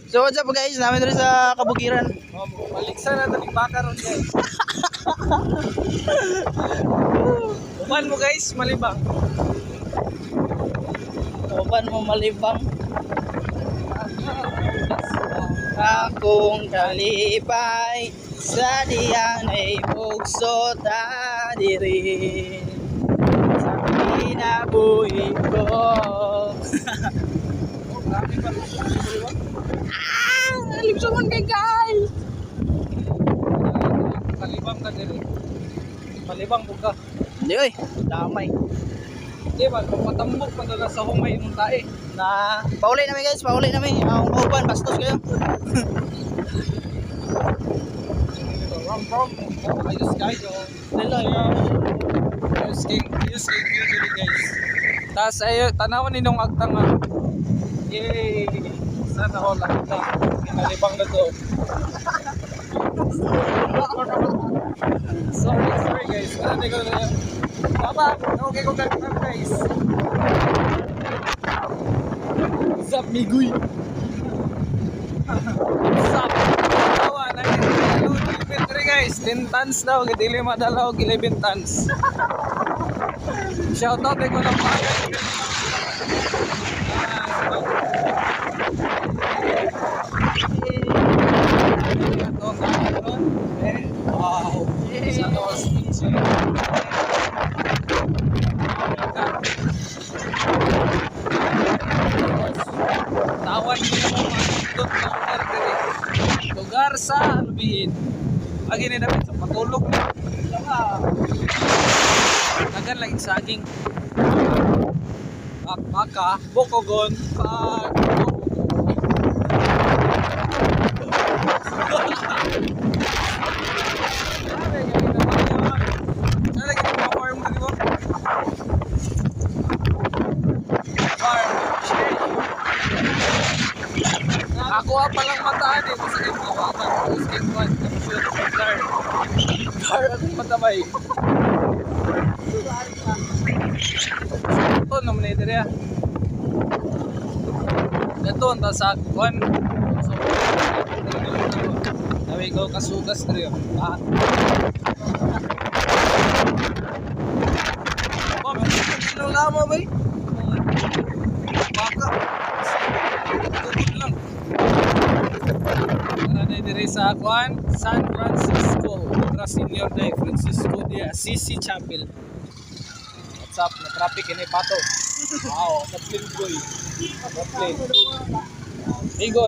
So what's up, guys? Naa mi diri sa kabukiran. Oh, maligsa na ito ni baka ron, guys. Uban mo, guys, malibang. Uban mo malibang. Akong kalipay sa diyang ay bugso ta diri sa kinabuhi ko. Oh, grabe pa. Ah, lipsuman kay guys. Kalibang ka diri. Malibang mo ka. Hindi oy, damay. Di ba, patambok pa na sa humay imong tae. Na, pauli namin, guys, pauli namin. Ang kauban, bastos kayo. Rom rom. Oh, ayos kayo. Lalo, Ayos kay view diri, guys. Tas ayo tanawan ninyong agtang nga. Yay! Sana all agtang. Kinalibang na to. Sorry, sorry, guys. Ano ko na. Baba, okay ko kag guys. What's up, Migoy? What's up? Tawa na diri, guys. 10 tons daw, dili madala og 11 tons. Shout out ko lang pa. Wow. Sana all speech. Tawan ko yung mga nindot na lugar diri. Lugar sa Albiin. Agi ni dapat sa patulog na. Dagan lagi saging. Baka, bokogon, pag. Sana lagi mga farm diri mo. Farm. Ako pa lang mataan eh. Basta kayo mawakan. Tapos kayo kuwan. Tapos sila sa car. Car akong matabay. Ito naman na ito. Ito ang sa kuwan. Sabi ko kasugas diri. Ah. Bom, ano lamo bay? Baka. Tugod lang. Tara na diri sa kuan, San Francisco. Nuestra Señor de Francisco de Assisi Chapel. What's up? Na traffic ini pato. Wow, sa plane boy. Sa plane. Migo.